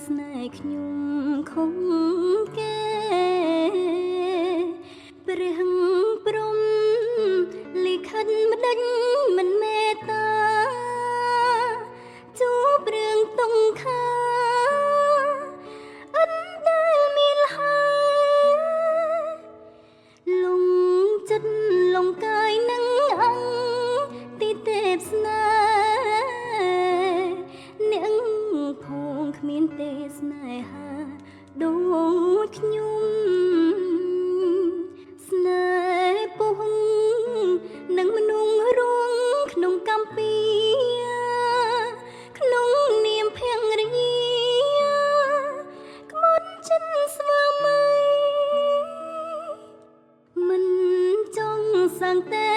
ស្នេហ៍ខ្ញុំខំគេព្រះព្រំលិខិតម្ដេចមិនមេត្តាជួបរឿងតុងខាអិនដែលមានហើយលងចិត្តលងកាយនឹងអង្គទីទេពស្នេហ៍អ្នកផងគ្មានទេស្នេហាដូចខ្ញុំស្នេហ៍ពុះនឹងមនុស្សរួងក្នុងកម្ពីក្នុងនាមភរិយាក្មុតចិនស្វាមីមិនចង់សឹងតែ